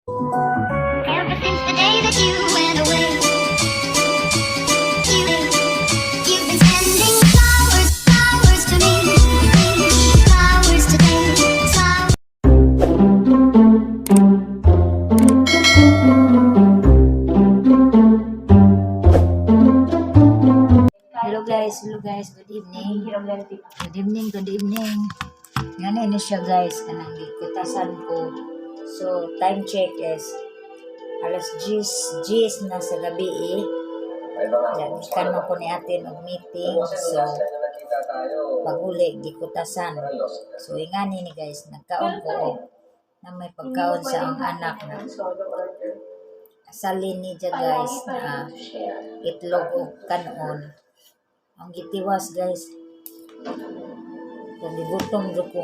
Ever since the day that you went away, you've been sending flowers, flowers to me, flowers today, flowers. Hello guys, good evening. Good evening, good evening. Ngani ni siya, guys, kanang gikutasan ko. So, time check is alas 10, 10 na sa gabi eh. Yan, gikan man ko ni atin og meeting. So, pag-uli, gikutasan. So, ingani ni guys, nagkaon ko og na may pagkaon sa ang anak na salin ni siya, guys, na itlog og kanon. Ang gitiwas, guys. Kung gigutom jud ko.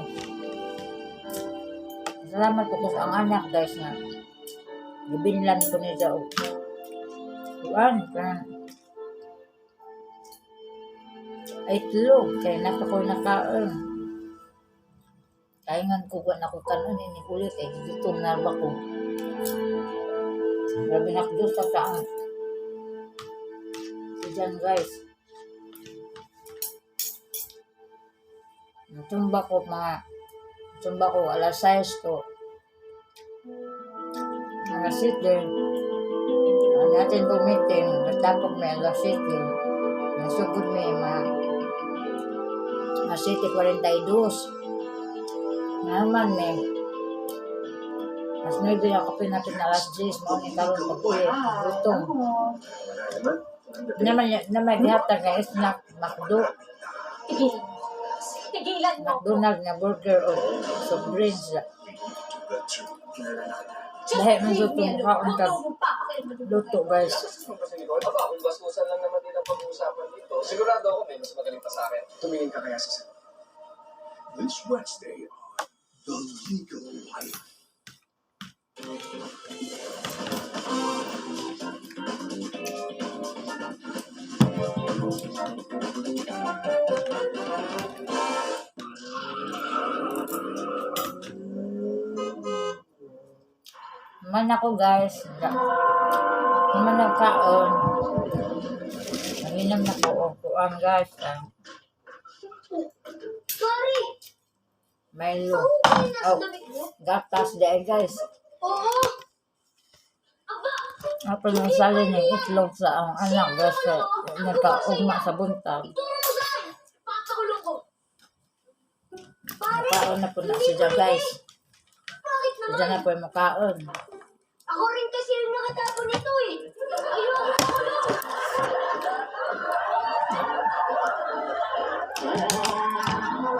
Salamat ko sa ang anak, guys, na gibinlan ko niya og kuan kan itlog kay napa ko nakaon. Kaya nga ko na ko kanon ini uli kay gigutom na ba ko. Grabe nakdusa sa ang si Jan, guys. Tumba ko alas 6 to mga 7. Ang natin ko meeting, natapok may alas 7. Nasugod may mga 7:42. Naman may alas 9 ang kape natin, alas 10 mao ni karon pag-uwi. Gutom. Naman naman gihatag nga snack, McDo, Tigilan mo. McDonald nga burger o soft drinks. Just Dahil leave nang me alone. kaon Huwag ka mo akong papakialaman. luto, guys. Aba, kung bastusan lang naman din ang pag-uusapan dito, sigurado ako may mas magaling pa sa akin. Tumingin ka kaya sa salamin. This Wednesday on The Legal Wife. Man ako, guys. Man ang kaon. Nanginom na ko og kuan, guys. Ah, Sorry! Milo. Okay na sa Oh, damit mo? gatas di, guys. Oo! Aba! Ako nang salin ng itlog sa ang anak, guys. Sa nagkaugma sa buntag. Ituro mo saan! Papakulong ko! Pare! Nakaon na po na siya, guys. Bakit naman? Diyan na po yung makaon. Ako rin kasi yung nakatapon nito eh. Ayoko makulong!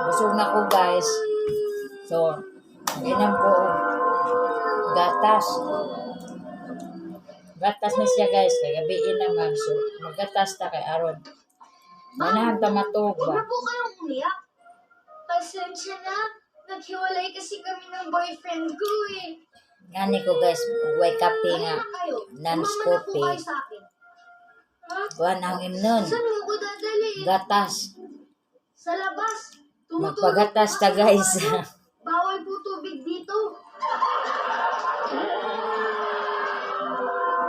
Busog na ko, guys. So, inom ko og gatas. Gatas na siya, guys. Kay gabi naman. So, magatas ta kay aron manahan ta matug Huwag ba. na po kayong umiyak. Pasensya na. Naghiwalay kasi kami ng boyfriend ko eh. Ngani ko, guys, way kape Ano nga na kayo? Nans Sumama na po coffee. kayo sa akin. Ha? Kuan ang imnon. Saan mo ko dadalhin? Gatas. Sa labas. Tumutulog Magpagatas ta, kasi guys. ano, bawal po tubig dito.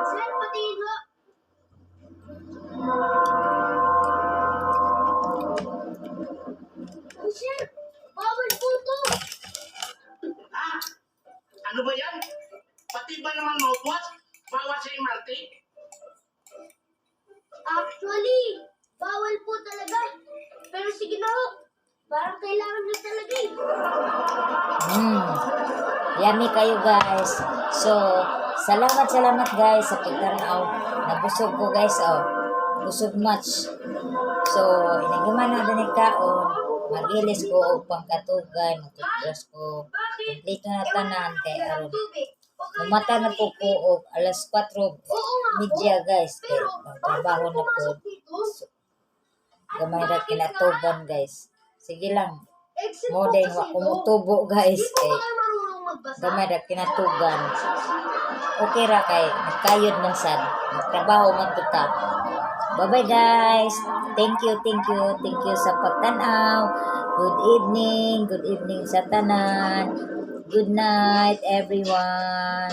Sir, patingin nga. Oh, sir, bawal po to. Ah, ano ba yan? Pati ba naman mouthwash? Bawal sa MRT? Actually, bawal po talaga. Pero sige na ho. Parang kailangan nyo talaga eh. Yummy kayo, guys. So, salamat salamat, guys, sa pagtanaw. Nabusog ko, guys, oh. Busog much. So, inagaman na din kaon. Magilis ko og pangkatugay, mag-toothbrush ko. Bakit? Kompleto na Eh, wala tanan naman kay akong dalang aron. tubig. O kahit Mumata na po ko og alas 4 Oo nga po. media, guys, kay Pero, paano magtrabaho kami na po. pumasok dito? At Gamay ra bakit nga? kinatugan, guys. Sige lang. Exit Mo po din kasi wa ito. kumutubo, guys, Di po kay ba kayo marunong magbasa? gamay ra kinatugan. Okay ra kay nagkayod man sad. Nagtrabaho man to ta. Bye-bye, guys. Thank you, thank you, thank you sa pagtanaw. Good evening, good evening sa tanan. Good night, everyone.